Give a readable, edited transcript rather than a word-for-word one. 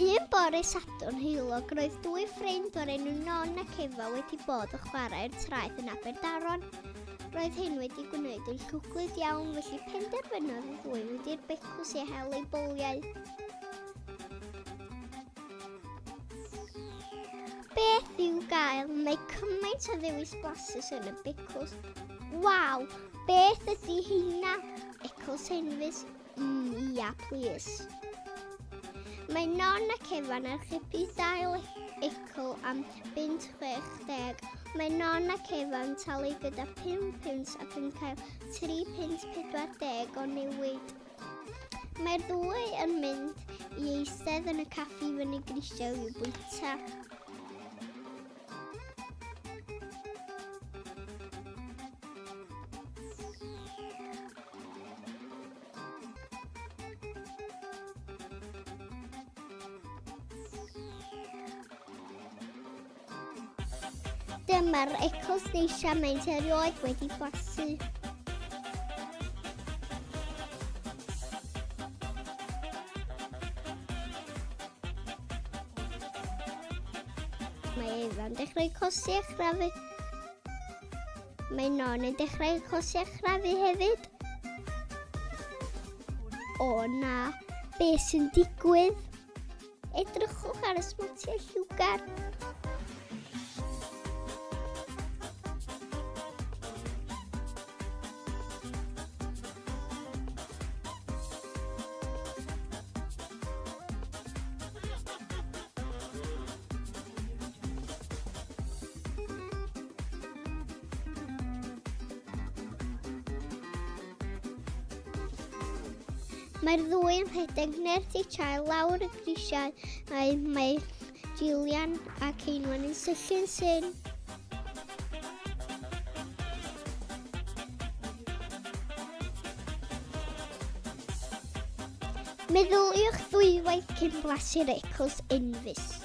Un bore Sadwrn heulog roedd dwy ffrind o'r enw Non ac Efa wedi bod yn chwarae'r traeth yn Aberdaron. Roedd hyn wedi gwneud yn llwglyd iawn felly penderfynodd y ddwy fynd i'r becws i hel eu boliau. Beth i'w gael? Mae cymaint o ddewis blasus yn y becws. Waw, beth ydy heina? Eccles Enfys Mm, ia, plis. Mae Non ac Evan archebu dail ecl am bunt 60. Mae Non ac Evan talu gyda 5 punt ac yn cael 3 punt 40 o newid. Mae'r ddwy yn mynd i eistedd yn y caffi fyny grisiau i'w bwyta. Dyma'r ecos neisa maent erioed wedi blasu. Mae Efa'n dechrau cosi a chrafu. Mae Non yn dechrau cosi a chrafu hefyd. O na, beth sy'n digwydd? Edrychwch ar y smotiau lliwgar. Mae'r ddwy yn rhedeg nerth eu chael lawr y grisiau mae, mae Gillian a Ceinwen yn syllu'n syn. Meddyliwch ddwywaith cyn blasu'r Eccles Enfys.